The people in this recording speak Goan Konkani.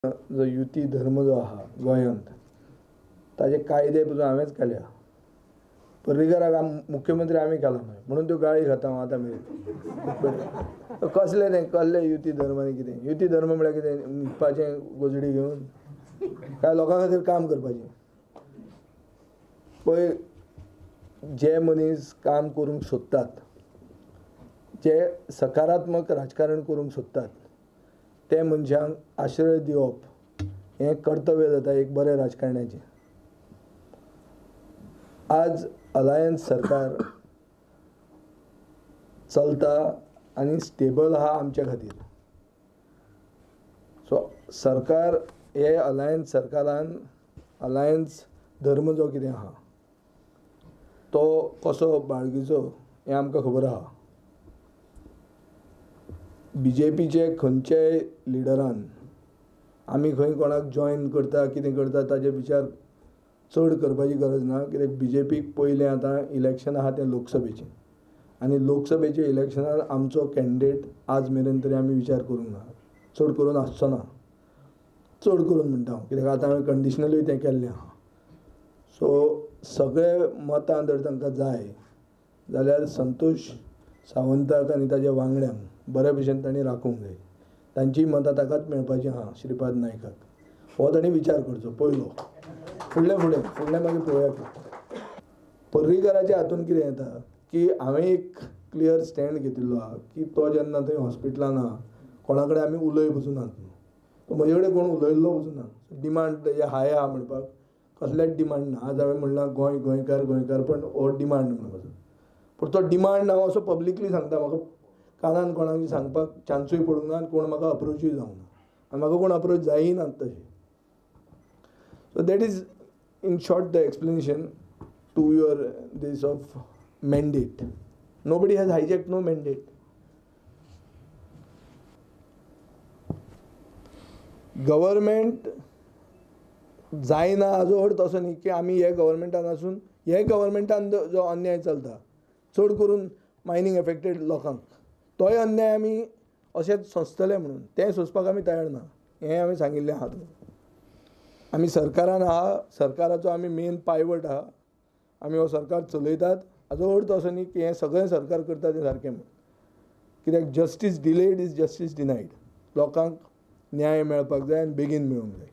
जो युती धर्म जो आहा गोंयांत ताजे कायदे पसून हांवेंच केल्या. पर्रीकराक मुख्यमंत्री आमी केला न्हय म्हणून त्यो गाळी खाता हांव आतां मेरेन. कसलें तें कसलें युती धर्म आनी कितें? युती धर्म म्हळ्यार कितें, न्हिदपाचें गोजडी घेवन काय लोकां खातीर काम करपाचें? पळय, जे मनीस काम करूंक सोदतात, जे सकारात्मक राजकारण करूंक सोदतात, ते मनशांक आश्रय दिवप हें कर्तव्य जाता एक बरें राजकारण्याचें. आज अलायन्स सरकार चलता आनी स्टेबल आहा आमच्या खातीर. सो सरकार हे अलायन्स सरकारान अलायन्स धर्म जो कितें आहा तो कसो बाळगिचो हें आमकां खबर आहा. बीजेपीचे खंयच्याय लिडरान आमी खंय कोणाक जॉयन करता कितें करता ताजे विचार चड करपाची गरज ना. कित्याक बीजेपीक पयलें आतां इलेक्शन आहा तें लोकसभेचें आनी लोकसभेचें इलेक्शनान आमचो कॅन्डिडेट आज मेरेन तरी आमी विचार करूंक ना, चड करून आसचो ना, चड करून म्हणटा हांव, कित्याक आतां हांवें कंडिशनलूय तें केल्लें आहा. सो सगळे मतां जर तांकां जाय जाल्यार संतोष सावंताक आनी ताज्या वांगड्यांक बऱ्या भशेन तांणी राखूंक जाय. तांची मतां ताकाच मेळपाची आहा, श्रीपाद नायकाक. हो तांणी विचार करचो पयलो. फुडलें फुडें फुडलें मागीर पळोवया. पर्रीकराच्या हातून कितें येता की हांवें एक क्लियर स्टँड घेतिल्लो आहा की तो जेन्ना थंय हॉस्पिटलान आहा कोणा कडेन आमी उलय पसून नात न्हू, तो म्हजे कडेन कोण उलयल्लो पसून ना. डिमांड तेजे हाय आहा म्हणपाक कसलेंच डिमांड ना. आज हांवें म्हणलां गोंय गोंयकार गोंयकारपण हो डिमांड म्हणपाचो, पूण तो डिमांड हांव असो पब्लिकली सांगता, म्हाका कानान कोणाक सांगपाक चान्सूय पडूंक ना आनी कोण म्हाका अप्रोचूय जावंक ना आनी म्हाका कोण अप्रोच जायी नात तशें. So that is in short the explanation to your this of mandate. Nobody has hijacked no mandate. Government जायना हाजो अर्थ असो न्ही की आमी हे गव्हर्मेंटान आसून हे गव्हर्मेंटान जो अन्याय चलता चड करून मायनींग एफेक्टेड लोकांक, तोय अन्याय आमी अशेंच सोंसतले म्हणून तें सोंसपाक आमी तयार ना, हें आमी सांगिल्लें आहा. आमी सरकारान आहा, सरकाराचो आमी मेन पायवट आहा, आमी हो सरकार चलयतात. हाजो अर्थ असो न्ही की हें सगळें सरकार करता तें सारकें म्हूण, कित्याक justice delayed is justice denied. लोकांक न्याय मेळपाक जाय आनी बेगीन मेळूंक जाय.